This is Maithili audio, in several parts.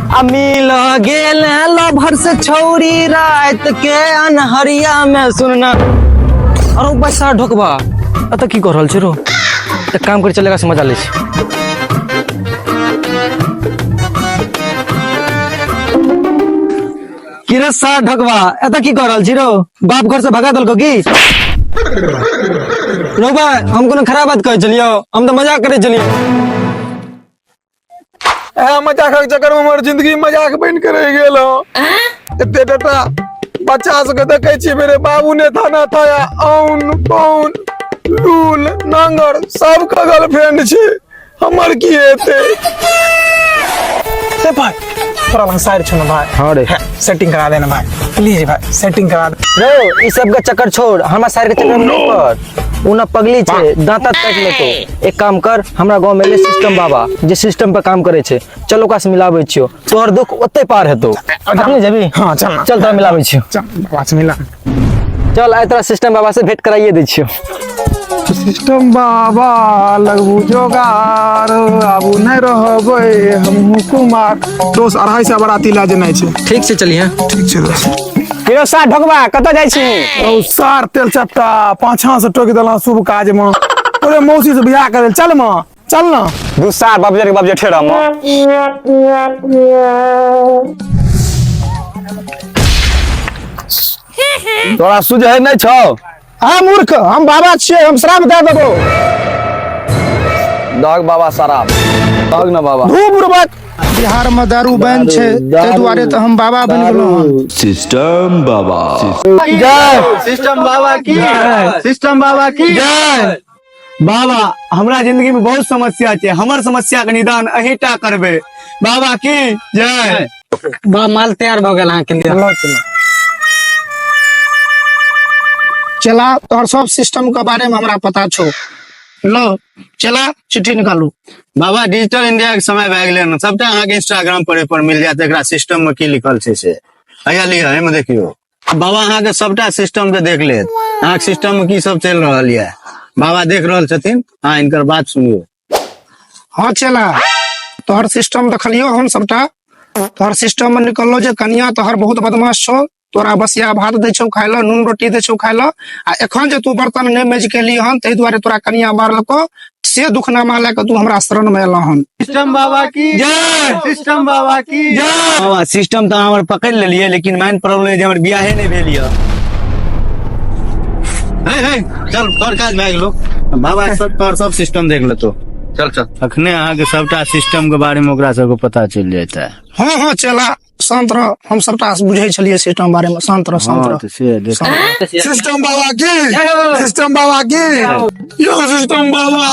आ मिल गेल लभर से छौरी रात के अनहरिया में सुनना। अरे पैसा ढोकबा एतऽ की कऽ रहल छै रो? एक काम कर, चलेगा से मजा लै छी। की रे सार ढकवा, एतऽ की कऽ रहल छी रो? बाप घर से भगा देलको की रो? बा, हम कोनो खराब बात कहै छलियौ? हम तऽ मजाक करै छलियौ। ए मजाकक चक्कर में हमर जिंदगी मजाक बन के रह गेल हो। एते टाटा बच्चा सबके देखे छियै, मेरे बाबू ने थाना था औन पौन लूल नांगर सबके गर्लफ्रेंड छै, हमर की हेतै? ए भाई, तोरा लग साइड छौ ना भाई? हाँ रे। सेटिंग करा देना भाई, प्लीज भाई, सेटिंग करा दे। रो, ई सब के चक्कर छोड़, हमरा साइड के चक्कर में नहीं पड़। उ ना पगली छै, दांता काटि लेतो। एक काम कर, हमरा गांव में एले सिस्टम बाबा जे सिस्टम पे काम करे छै, चल ओकरा से मिलाबै छियो, तोहर दुख ओते पार हेतो। अखने जेबी? हाँ, चल ना। चल, तोरा मिलाबै छियो। चल, बाबा से मिला। चल, आइ तोरा सिस्टम बाबा से भेंट कराइए दै छियो। सिस्टम बाबा लगबू जोगार, आबू नहि रहबै हमहूँ कुमार। दोस्त, 250 बराती लए जेनाइ छै। ठीक छै, चलिए। ठीक छै दोस्त। किरो सा ढोकबा, कतऽ जाइ छी? ओ सार तेल चपटा पाछाँ से टोकि देलहुँ शुभ काज मे। तोरे मौसी से बियाह करे चल माँ, चल ना। दू सार बाप के बाप जेठे रह। तोरा सुझै नहि छौ? हाँ मूर्ख, हम बाबा छियै, हम श्राप दे देबो। दग बाबा, शराब दग न बाबा। धू बुड़बक। बिहार में दारू बैन छै, ताहि दुआरे तऽ हम बाबा बनि गेलहुँ हन। सिस्टम बाबा। सिस्टम बाबा की, सिस्टम बाबा की जय। बाबा, हमरा जिंदगी में बहुत समस्या छै, हमर समस्या के निदान अहीं टा करबै। बाबा की जय। बा, माल तैयार भऽ गेल अहाँके लिए। चला, तोहर सब सिस्टम के बारे में हमरा पता छौ। लो चला, चिट्ठी निकालू। बाबा, डिजिटल इंडिया के समय भए गेलै ने, सबटा अहाँके इंस्टाग्राम पर मिल जायत। एकरा सिस्टम में की लिखल छै से हैया लिअ, एहिमे देखियौ। बाबा अहाँके सबटा सिस्टम के देख लेत, अहाँके सिस्टम में की सब चलि रहल यऽ बाबा देख रहल छथिन। अहाँ हिनकर बात सुनियौ। हाँ चला, तोहर सिस्टम देखलियो हम सबटा। तोहर सिस्टम में निकललो जे कनिया तोहर बहुत बदमाश छौ, तोरा बसिया भात दै छौ खाय लए, नून रोटी दै छौ खाय लए, आ एखन जे तू बर्तन नहि मैज केली हन, ताहि दुआरे तोरा कनिया मारलको, से दुखनामा लए कऽ तू हमरा शरण में एलह हन। सिस्टम बाबा की जय, सिस्टम बाबा की जय। बाबा, सिस्टम तऽ अहाँ हमर पकड़ि लेलियै, लेकिन मेन प्रॉब्लम जे हमर बियाहे नहि भेल यऽ। हे हे, चल, तोहर काज भए गेलो। बाबा सब तोहर सब सिस्टम देख लेतो। चल चल, अखने अहाँके सबटा सिस्टम के बारे में ओकरा सबके पता चलि जेतै। हाँ हाँ चला, शांत रह, हम सबटा बुझै छलियै सिस्टम बारे में। शांत रह, शांत हाँ रह। तऽ से देख। शांत रह। सिस्टम बाबा की, सिस्टम बाबा की यो। सिस्टम बाबा,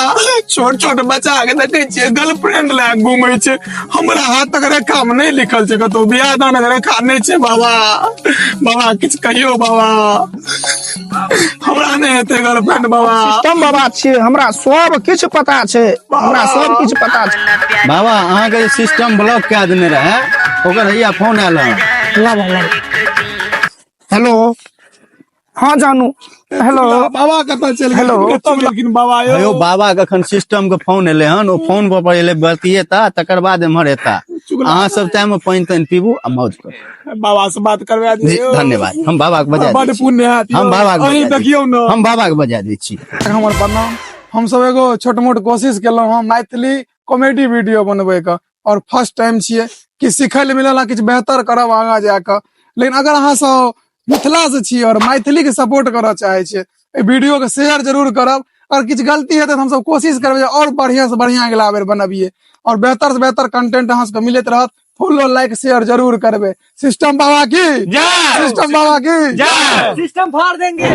छोट छोट बच्चा के देखे छियै गर्लफ्रेंड लए घूमै छै, हमरा हाथक रेखा मे नहि लिखल छै कतौ, बियाह दानक रेखा नहि छै। बाबा, बाबा, किछु कहियौ बाबा, हमरा नहि हेतै गर्लफ्रेंड बाबा। सिस्टम बाबा छियै, हमरा सब किछु पता छै, हमरा सब किछु पता छै। बाबा, अहाँके जे सिस्टम ब्लॉक कए देने रहै, ओकर हैया फोन आयल हन। लाबो लाबो। हेलो, हाँ जानू, हेलो। बाबा कतऽ चलि हेलो। गेल? कतऽ गेलखिन बाबा यौ? हेयो बाबा के अखन सिस्टम के फोन एलै हन, ओ फोन पर एलै बतियेता, तकर बाद एम्हर एता। अहाँ सब टाइम में पानि तानि पीबू आ मौज करू। बाबा से बात करवा जी दियौ। धन्यवाद, हम बाबा के बजा दै बड छी। पुण्य हैत यौ। हम बाबा के अहीं बजा दै देखियौ छी। ने। हम बाबा के बजा दै छी। हमर प्रणाम। हमसब एगो छोट मोट कोशिश केलहुँ हँ मैथिली कॉमेडी वीडियो बनबैके, और फर्स्ट टाइम छियै कि सिखै लए मिलल हँ, किछु बेहतर करब आगाँ जाकऽ। लेकिन अगर अहाँ सब मिथिला से छी और मैथिली के सपोर्ट करऽ चाहै छियै, एहि वीडियो के शेयर जरूर करब। और किछु गलती हेतै तऽ हमसब कोशिश करबै जे और बढ़िया से बढ़िया अगिला बेर बनबियै और बेहतर से बेहतर कंटेंट अहाँ सबके मिलैत रहत। फॉलो, लाइक, शेयर जरूर करबै। सिस्टम बाबा की जय, सिस्टम बाबा की जय। सिस्टम फाड़ देंगे।